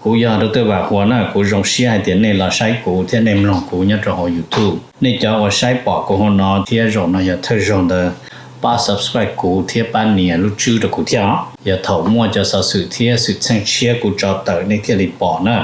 Kuv yog Dr. Vam Huas na, kuv zoo siab hais tias nej los saib kuv thiab nej mloog kuv nyob rau hauv YouTube. Nej cov uas saib pom kuv hauv no thiab zaum no yog thawj zaug ntawd, pab subscribe kuv thiab pab nias lub tswb rau kuv thiab os. Yog thaum muaj cov xov xwm thiab xwm txheej tshiab kuv tso tawm nej thiaj li pom na.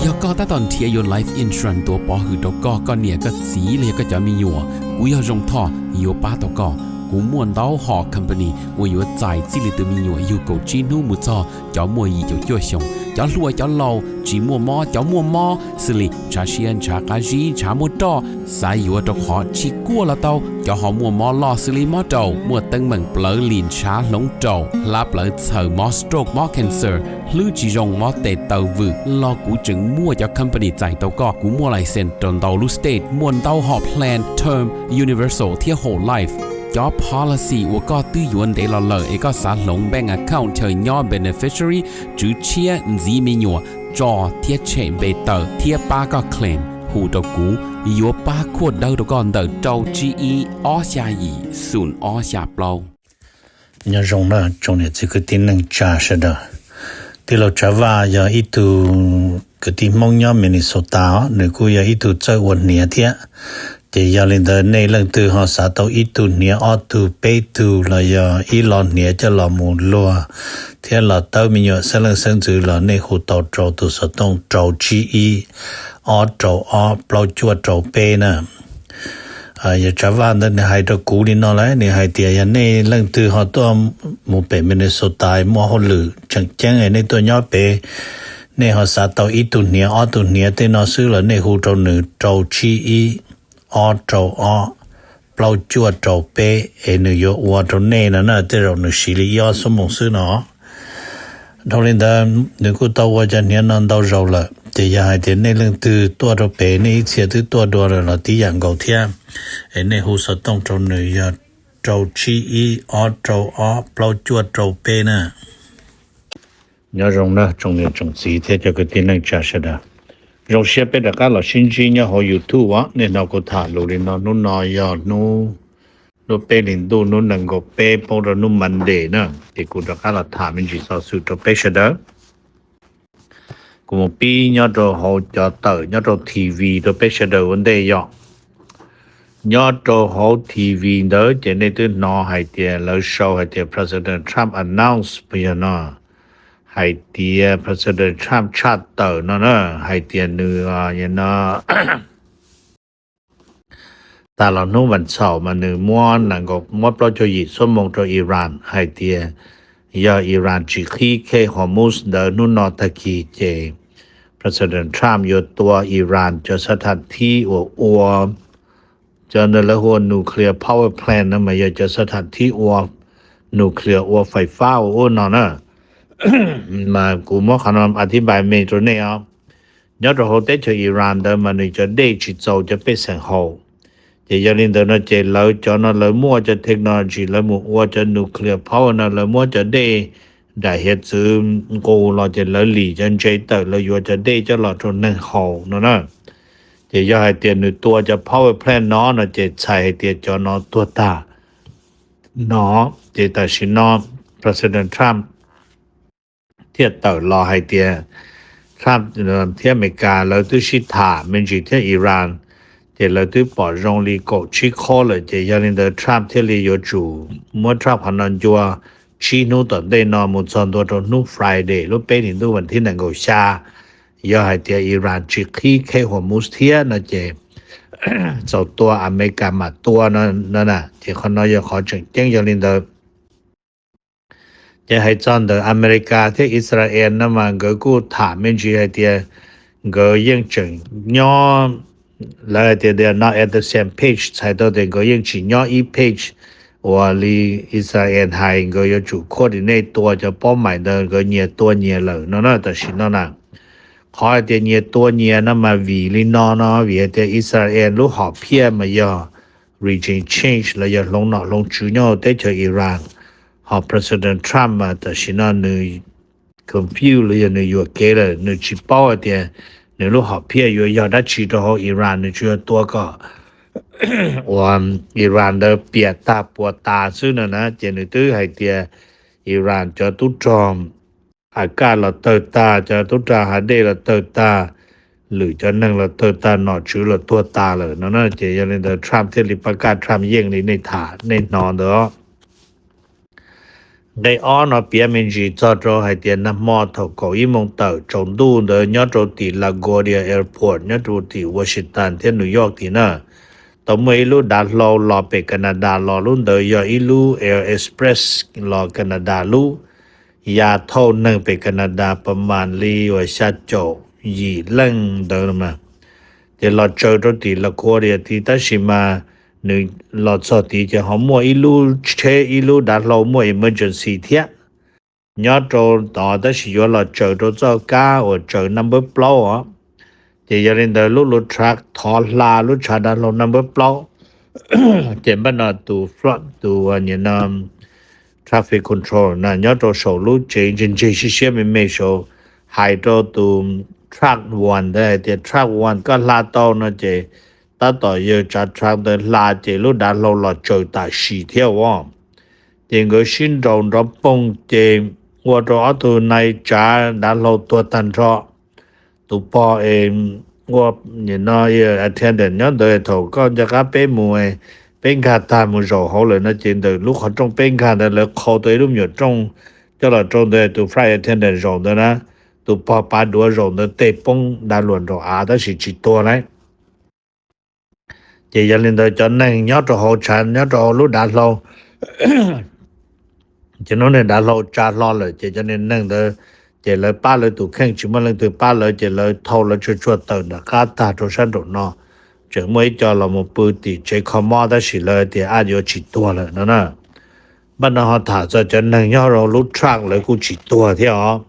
Yog koj tab tom nrhiav yuav life insurance tuav pov hwm rau koj, koj niam koj txiv los yog koj cov me nyuam, kuv yog Zoo Thoj yuav pab tau koj. Kuv muaj ntau hom company uas yuav txais txij li tus me nyuam yug kaum tsib hnub mus txog cov muaj yim caum cuaj xyoos, cov hluas cov laus, tsis muaj mob cov muaj mob, xws li ntshav siab ntshav qab zib ntshav muaj roj, xav yuav rau qhov tsis kuaj los tau, cov ho muaj mob loj xws li mob raum, muaj teeb meem plawv lim ntshav hloov raum, hlab plawv txhaws, mob stroke mob cancer, hlwb tsis zoo mob tes taw vwm los kuv tseem muaj cov company txais tau koj. Kuv muaj license rau ntau lub state, muaj ntau hom plan term, universal thiab whole life. Cov policy uas koj twb yuav ntev los lawm es koj xav hloov bank account chaw nyob beneficiary, tswv tshiab, ntxiv me nyuam, tso thiab tshem npe tawm thiab pab koj claim, hu rau kuv, yuav pab khuaj dawb rau koj ntawm rau tsib ib ob xya yim xoom ob xya plaub. Nyob zoo na tsoom niam txiv kwv tij neej tsa sawv daws. Tij laug Tsav Vaj yog ib tug kwv tij Hmoob nyob Minnesota os, nws kuj yog ib tug txawj ua hniav thiab. Ces yog li ntawd nej leej twg ho xav tau ib tug hniav ob tug peb tug los yog ib lo hniav coj los mus luag thiab los tawb me nyuam xeeb leej xeeb ntxwv los nej hu tau rau tus xov tooj rau tsib ib ob rau ob plaub cuaj rau peb na. Yog Tsav Vaj ntawd nws hais rau kuv li no lawm, nws hais tias yog nej leej twg ho tuaj mus pem Minnesota muaj hauj lwm tseem ceeb nej tuaj nyob pem, nej ho xav tau ib tug hniav ob tug hniav tej no xwb los nej hu rau nws rau tsib ib ob rau ob plaub cuaj rau peb es nws yuav ua rau nej no na, tej zaum nws siv li ib ob xuab moos xwb no. Dhau li ntawd nws kuj tau ua cov hniav no ntau zaus lawm, ces yog hais tias nej leej twg tuaj rau pem nej ib txhia twb tuaj dua lawm los tib yam nkaus thiab, es nej hu xov tooj rau nws yog rau tsib ib ob rau ob plaub cuaj rau peb na. Nyob zoo na tsoom niam tsoom txiv thiab cov kwv tij neej tsa sawv daws. Zoo siab peb rov qab los sib ntsib nyob hauv YouTube os. Nej hnov kuv tham lus li no, hnub no yog hnub, hnub peb hlis ntuj, hnub nees nkaum peb poob rau hnub Monday na, ces kuv rov qab los tham me ntsis xov xwm rau peb sawv daws. Kuv mus pib nyob rau hauv cov tawm nyob rau T V rau peb sawv daws ua ntej yom. Nyob rau hauv T V ntawd ces nej twb hnov hais tias lawv sau hais tias President Trump announce puas yog no, hais tias President Trump tshaj tawm no na, hais tias nws no tas los hnub vas txhaum mas nws muab, muab plaub caug yim xuab moos rau Iran hais tias yog Iran tsis qhib khej Hormuz ntawd hnub no tag kis ces President Trump yuav tua Iran cov xab tham thib uas ua, cov ntawd lawv hu ua nuclear power plant no mas yog cov xab tham thib ua nuclear ua fais fab ua ub no na. Mas kuv muab qhov no a thib npais me rau nej os. Nyob rau hauv teb chaws Iran ntawd mas nws cov dej tsis txaus cov pej xeem haus, ces yog li ntawd no ces lawv cov no lawv muaj cov technology lawv mus ua cov nuclear power no lawv muab cov dej daim hiav txwv nqus los ces lawv lim cov ntse tawm lawv yuav cov dej coj los rau neeg haus no na. Ces yog hais tias nws tua cov power plant no no ces txhais hais tias cov no tuag tag no. Ces tam sim no President Trump thiaj tawm los hais tias Trump thiab Amelikas lawv twb sib tham me ntsis thiab Iran, ces lawv twb pom zoo li kaum tsib qhov lawm, ces yog li ntawd Trump thiaj li yuav tsum muab Trump qhov no ncua tsib hnub tom ntej no mus txog ntua rau hnub Friday lub peb hlis ntuj vas thib nees nkaum xya. Yog hais tias Iran tsis qhib khej Hormuz thiab no ces txaus tua Amelikas mam tua no na. Ces qhov no yog qhov tseem ceeb yog li ntawd. Ces hais txog ntawm Amelikas thiab Israel no mas nkawd kuj tham me ntsis hais tias nkawd yeej tseem nyob, lawv hais tias they are not at the same page, txhais tau tias nkawd yeej tsis nyob ib page uas li Israel hais, nkawd yuav tsum coordinate tua cov paub mais ntawd nkawd nyias tua nyias lawm no na tam sim no na. Qhov hais tias nyias tua nyias no mas vim li no no vim hais tias Israel lub hom phiaj mas yog regime change los yog hloov nom hloov tswv nyob hauv teb chaws Iran. Ho President Trump mas tam sim no nws confuse los yog nws yuam kev lawm, nws tsis paub hais tias nws lub hom phiaj yuav yog dab tsi rau hauv Iran, nws tsuas yog tua kom uas Iran ntawd piam tag puas tas xwb no na. Ces nws twb hais tias Iran cov tub rog Akaj los tawg tag, cov tub rog Hadej los tawg tag, lwm cov neeg los tawg tag, nom tswv los tuag tas lawm no na. Ces yog li ntawd Trump thiaj li pab kaj Trump yeej li nej tham nej hnov ntawd. Nqe ob no piav me ntsis txog rau hais tias nag hmo thaum kaum ib moos tawm tsaus ntuj ntawd nyob rau tim LaGuardia Airport nyob rau tim Washington thiab New York tim na, tau muaj ib lub dav hlau los pem Canada los, lub ntawd yog ib lub Air Express los Canada lub, ya thauj neeg pem Canada pas mas li uas xya caum yim leej ntawd mas. Ces los tsaws rau tim LaGuardia tid, tab sis mas nws los txog tid ces ho muaj ib lub tsheb, ib lub dav hlau muaj emergency thiab nyob rau tod, tab sis yuav los tsaws rau txoj kab uas tsaws number plaub os. Ces yog li ntawd lub lub truck thov hla lub tshav dav hlau number plaub. Ces npaj no tus fl- tus nim no traffic control na nyob rau saum lub tsev ntseg ntseg siab siab me me saud hais rau tus truck one ntawd hais tias, truck one, koj hla tau no ces tab tom yawg tsav truck ntawd hla ces lub dav hlau los tsaws tam sim thiab os. Ces nkawd sib nraus nrov poog ces ua rau ob tug nai tsav dav hlau tuag tag nrho. Tus pog es ua nim no attendant nyob ntawd, thaum koj nco qab peb mus, peb nkag tag mus zaum hauv lawm no ces ntawm lub qhov rooj peb nkag ntawd lawv qhau tau ib lub me nyuam rooj coj los rau ntawd, tus flight attendant zaum ntawd na, tus pog pav duav zaum ntawd tej poob dav hlau nraum av tab sis tsis tuag lauj. Ces yog li ntawd cov neeg nyob rau hauv tshav, nyob rau hauv lub dav hlau, ces hnub niag dav hlau tsa hlo lawm ces cov neeg ntawd ces lawv pab lawv tus kheej, tsis muaj leej twg pab lawv ces lawv thau lawv tsuag tsuag tawm nram qab tag rau sab nraum no. Tseem muaj ib co los mus pw tim tsev kho mob tab sis lawv tias ab yuav tsis tuag lawm no na. Npaj no ho tham txog cov neeg nyob rau lub truck lawv kuj tsis tuag thiab os.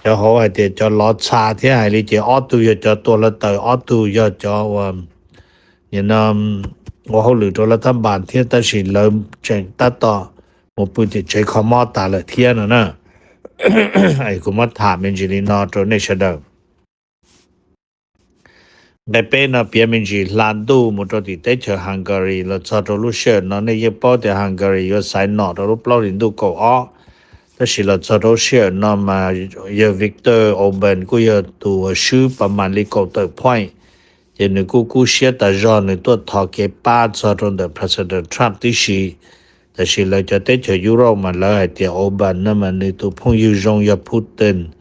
Cov hauv hais tias cov lov txha thiab hais li ces ob tug yog cov tua hluav taws, ob tug yog cov uas nim no ua hauj lwm rau lawv thab npas thiab, tab sis lawv tseem tab tom mus pw tim tsev kho mob tas lawm thiab no na. Kuv muab tham me ntsis li no rau nej sawv daws. Nqe peb no piav me ntsis hla ntuj mus rau tim teb chaws Hungary los txog rau lub sij hawm no. Nej yeej paub tias Hungary yuav xaiv nom rau lub plaub hlis ntuj kaum ob, tab sis los txog rau lub sij hawm no mas yawg Viktor Orban kuj yog tus uas swb pas mam li kaum tawm point. Ces nws kuj kub siab tas zog, nws tuaj thov kev pab txog rau ntawm President Trump tib si. Tab sis lawv cov teb chaws Europe mas lawv hais tias Orban no mas nws tus phooj ywg zoo yog Putin.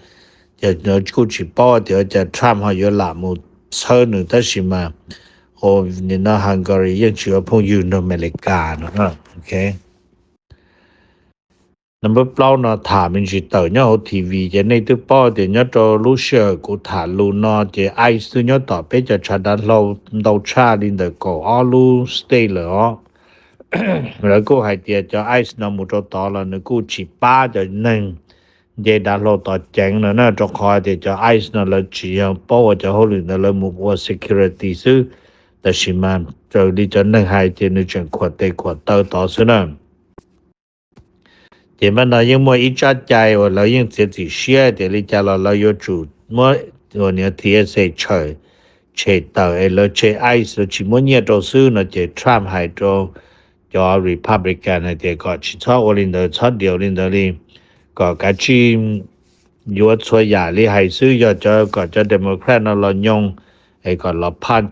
Ces lawv kuj tsis paub tias cas Trump ho yuav lam mus txhawb nws, tab sis mas nim no Hungary yeej tsis ua phooj ywg nrog Amelikas no. Npawb plaub no tham me ntsis tawm nyob hauv T V ces nej twb paub tias nyob rau lub sij hawm kuv tham lus no ces ICE twb nyob tom peb cov tshav dav hlau ntau tshaj li ntawm kaum ob lub state lawm os. Lawv kuj hais tias cov ICE no mus rau tod los nws kuj tsis pab cov neeg nce dav hlau tod ceev no na, rau qhov tias cov ICE no lawv tsis yog paub ua cov hauj lwm ntawd, lawv mus ua security xwb. Tab sis mas raws li cov neeg hais ces nws tseem khuam tes khuam taw tod xwb na. Ces npaj no yeej muaj ib tsab cai uas lawv yeej txiav txim siab tias li cas los lawv yuav tsum muab uas niag TSA tshawm tshem tawm es lawv tshem ICE, lawv tsis muab nyiaj rau xwb no ces Trump hais rau cov Republican hais tias kom tsis txhob ua li ntawd, txhob deal li ntawd li, kom kav tsij yuav txhua yam li hais xwb, yog cov kom cov Democrat no los nyoo es kom los phaj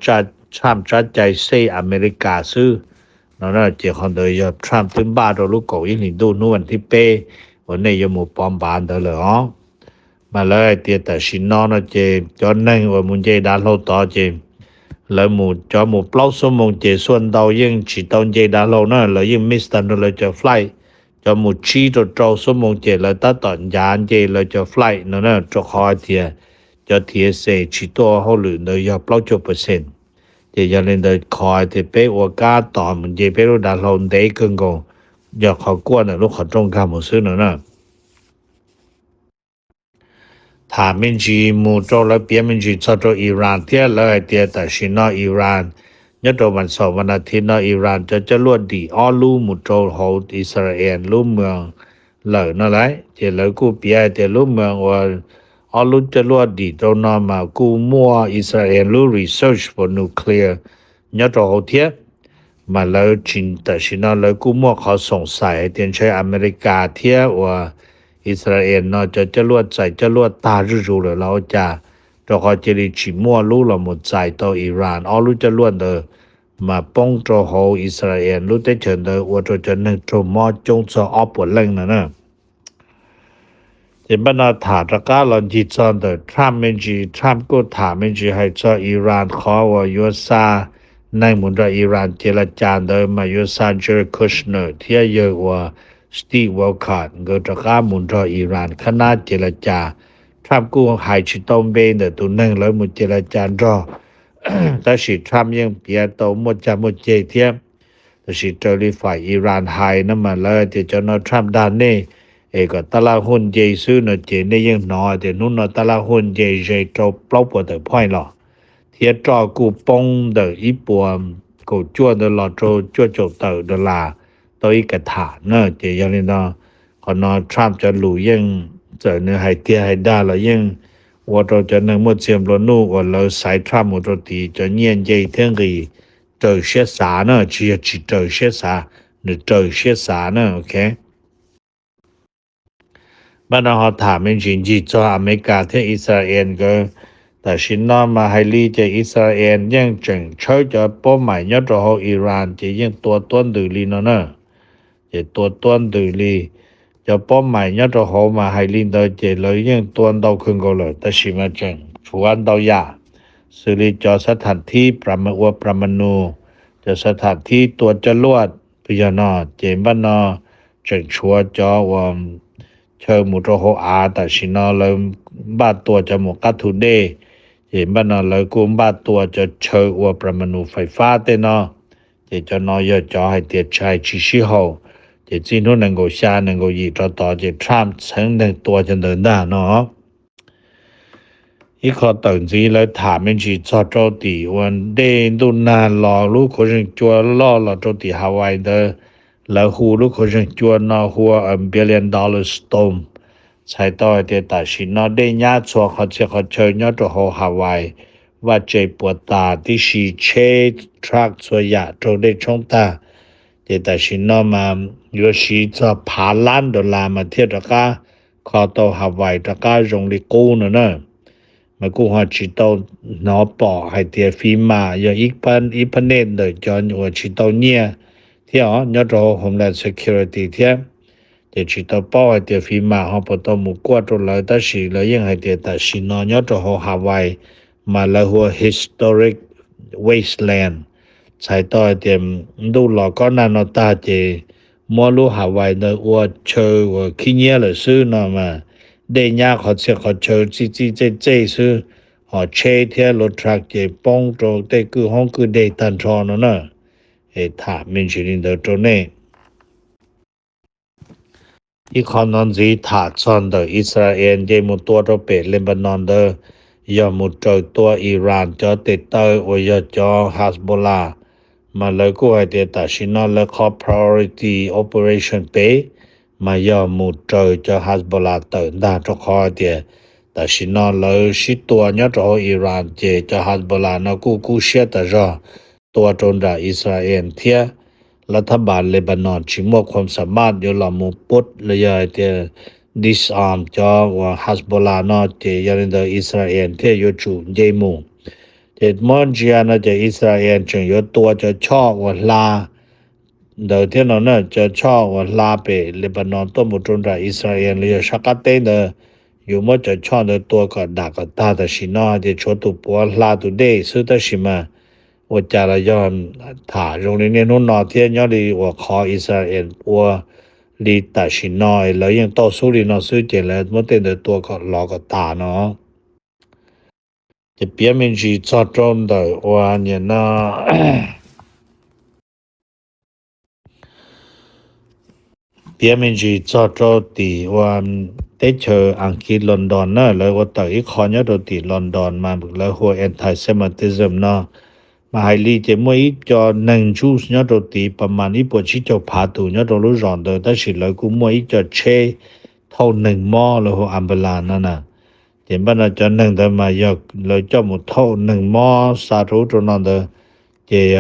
Trump tsab cai save America xwb no. Ces qhov ntawd yog Trump twb npaj rau lub kaum ib hlis ntuj hnub vas thib peb uas nej yuav mus pov npav ntawd lawm os. Mas lawv hais tias tam sim no no ces cov neeg uas mus nce dav hlau tod ces lawv mus, cov mus plaub xuab moos ces xuaj ntau yeej tsis tau nce dav hlau na, lawv yeej miss tag nrho lawv cov flight. Cov mus tsib rau rau xuab moos ces lawv tab tom ncav nce lawv cov flight no na, rau qhov hais tias cov TSA tsis tuaj hauj lwm ntawd yog plaub caug percent. Ces yog li ntawd qhov hais tias peb ua kab tos mus nce peb lub dav hlau ntev kawg nkaus, yog qhov kuaj ntawm lub qhov rooj nkag mus xwb no na. Tham me ntsis mus rau lawv piav me ntsis txog rau Iran thiab, lawv hais tias tam sim no Iran nyob rau vas xaum vas nas this no Iran cov coj luaj dim ob lub mus rau hauv Israel lub moos lawm no lauj. Ces lawv kuj piav hais tias lub moos uas ob lub coj luaj dim rau no mas kuj muaj Israel lub research for nuclear nyob rau hauv thiab. mas lawv tsis, tam sim no lawv kuj muaj qhov xoom xaim hais tias ntshe Amelikas thiab uas Israel no cov coj luaj txais coj luaj tag zuj zus lawm los ua cas, rau qhov cia li tsis muaj lub los mus txais tau Iran. Ob lub coj luaj ntawd mas poob rau hauv Israel lub teb chaws ntawd ua rau cov neeg raug mob coob txog ob puas leej no na. Ces npaj no tham rov qab los ncig txog ntawm Trump me ntsis, Trump kuj tham me ntsis hais txog Iran qhov uas yuav xa neeg mus nrog Iran ces la cas ntawd mas yuav xa Jared Kushner thiab yawg uas Steve Wolford nkawd rov qab mus nrog Iran khab nab ces la cas. Trump kuj hais tsis tau npe ntawm tus neeg lawv mus ces la cas nrog, tab sis Trump yeej piav tau muaj cag muaj ceg thiab. Tab sis raws li fam Iran hais no mas lawv tias cov no Trump dag nej es kom tab laj huaj nce xwb no ces nej yeej hnov tias hnub no tab laj huaj nce ze rau plaub puas tawm point los, thiab roj kuj poob ntawm ib puas kaum cuaj ntawd los rau cuaj caum tawm dollar tau ib ka tham na. Ces yog li no, qhov no Trump cov lus yeej txawm nws hais tiag hais dag los yeej ua rau cov neeg muaj txiag nplua nuj uas lawv xaiv Trump mus rau tid cov nyiaj nce thiab nqis raws siab xav na, tsis yog tsis raws siab xav, nws raws siab xav na, ok. Npaj no ho tham me ntsis ncig txog Amelikas thiab Israel nkawd. Tam sim no mas hais li ces Israel yeej tseem tshawb cov pob maim nyob rau hauv Iran ces yeej tua tuab ntws li no na. Ces tua tuab ntws li, cov pob maim nyob rau hauv mas hais li ntawd ces lawv yeej tua ntau kawg nkaus lawm, tab sis mas tseem tshuav ntau yam, xws li cov xab tham thib ua pramanu, cov xab tham thib tua coj luaj, yog no, ces npaj no tseem tshuav cov uas chaw mus rau hauv av tam sim no lawv npaj tua cov mus qab thu dej, ces npaj no lawv kuj npaj tua cov chaw ua pramanu fais fab tej no, ces cov no yog cov hais tias tshais tsis sib haum, ces txij hnub nees nkaum xya nees nkaum yim rov tod ces Trump txheev neeg tua cov ntawd ntag no. Ib qho tawm ntxiv lawv tham me ntsis txog rau tim uas dej ntuj nag los lub khuav zeeg cua loj los rau tim Hawaii ntawd, lawv hu lub khuav zeeg cua no hu ua billion dollar storm. Txhais tau hais tias tam sim no dej nyab txhua qhov txhia qhov chaw nyob rau hauv Hawaii vaj tse puas tas tib si, tsheb, truck txhua yam raug dej tshoob tag. Ces tam sim no mas yuav siv txog phav lab dollar mas thiaj rov qab kho tau Hawaii rov qab zoo li qub no na. Mas kuj ho tsis tau hnov pom hais tias FEMA yog ib phab nej ntawm cov uas tsis tau nyiaj thiab os, nyob rau hauv Homeland Security thiab. Ces tsis tau paub hais tias FEMA ho puas tau mus kuaj rau lawv, tab sis lawv yeej hais tias tam sim no nyob rau hauv Hawaii mas lawv hu ua historic wasteland. Txhais tau hais tias ntuj los kob nag no tag ces muab lub Hawaii ntawd ua chaw uas khib nyiab lawm xwb no mas, dej nyab qhov txhia qhov chaw txij txij txej txej xwb, ho tsheb thiab lub truck ces poob rau tej kwj hoob kwj deg tag nrho no na. Es tham me ntsis li ntawd rau nej. Ib qho no ntxiv tham txog ntawm Israel nce mus tua rau pem Lebanon ntawd, yog mus raws tua Iran cov tes taw uas yog cov Hezbollah, mas lawv kuj hais tias tam sim no lawv qhov priority operation pem mas yog mus raws cov Hezbollah tawm ntag, rau qhov tias tam sim no lawv sib tua nyob rau hauv Iran ces cov Hezbollah no kuj kub siab tas zog tua rau nram Israel thiab. Lawv thab npas Lebanon tsis muaj khuam xa maj yuav los mus put los yog hais tias disarm cov uas Hezbollah no, ces yog li ntawd Israel thiaj yuav tsum nce mus. Ces muab ntsia no ces Israel tseem yuav tua cov choj uas hla ntawd thiab no na, cov choj uas hla pem Lebanon tuaj mus rau nram Israel los yog sab qab teb ntawd, yuav muab cov choj ntawd tua kom dam kom tag. Tam sim no ces tshuav tus puav hla tus dej xwb, tab sis mas ua cas los yog tham zoo li niaj hnub no thiab nyob li uas qhov Israel ua li tam sim no lawv yeej toj xub li no xwb ces lawv muab tej ntawd tua kom lov kom tas no. Ces piav me ntsis txog rau ntawm uas nim no piav me ntsis txog rau tim uas teb chaws Askiv London na, lawv ua tawm ib qho nyob rau tim London mas lawv hu ua anti-Semitism no. Mas hais li ces muaj ib co neeg Jews nyob rau tid pas mas ib puas tsib caug phav tus nyob rau lub zos ntawd, tab sis lawv kuj muaj ib co tsheb thauj neeg mob lawv hu ua ambulance no na. Ces npaj no cov neeg ntawd mas yog lawv coj mus thauj neeg mob xa rau ub rau no ntawd, ces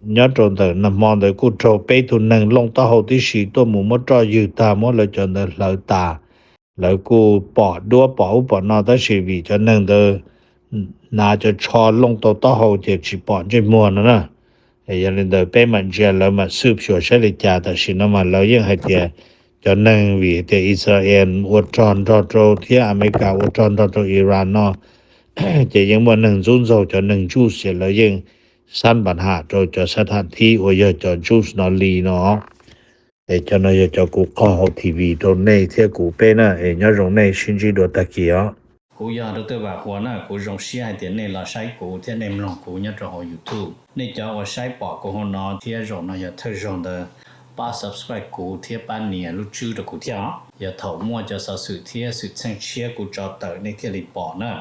nyob rau ntawm nag hmo ntawd kuj raug peb tug neeg looj taub hau tib si tuaj mus muab roj ywg tag, muab lawv cov ntawd hlawv tas. Lawv kuj pom duab pom ub pom no tab sis vim cov neeg ntawd hnav cov tsho looj tau taub hau ces tsis pom ntsej muag no na. Yog li ntawd peb mam ntsia lawv mam xwb xyuas saib li cas. Tam sim no mas lawv yeej hais tias cov neeg vim tias Israel ua rog nrog rau thiab Amelikas ua rog nrog rau Iran no, ces yeej muaj neeg ntxub ntxaug cov neeg Jews, lawv yeej xab npas ham rau cov sab tham thib uas yog cov Jews no li no. Es cov no yog cov kuv qog hauv T V rau nej thiab kuv peb na, es nyob zoo nej sib ntsib dua tag kis os. Kuv yog rau twj vam huas na, kuv zoo siab hais tias nej los saib kuv thiab nej mloog kuv nyob rau hauv YouTube. Nej cov uas saib pom kuv hauv no thiab zaum no yog thawj zaug ntawd, pab subscribe kuv thiab pab nias lub tswb rau kuv thiab os. Yog thaum muaj cov xov xwm thiab xwm txheej tshiab kuv tso tawm nej thiaj li pom na.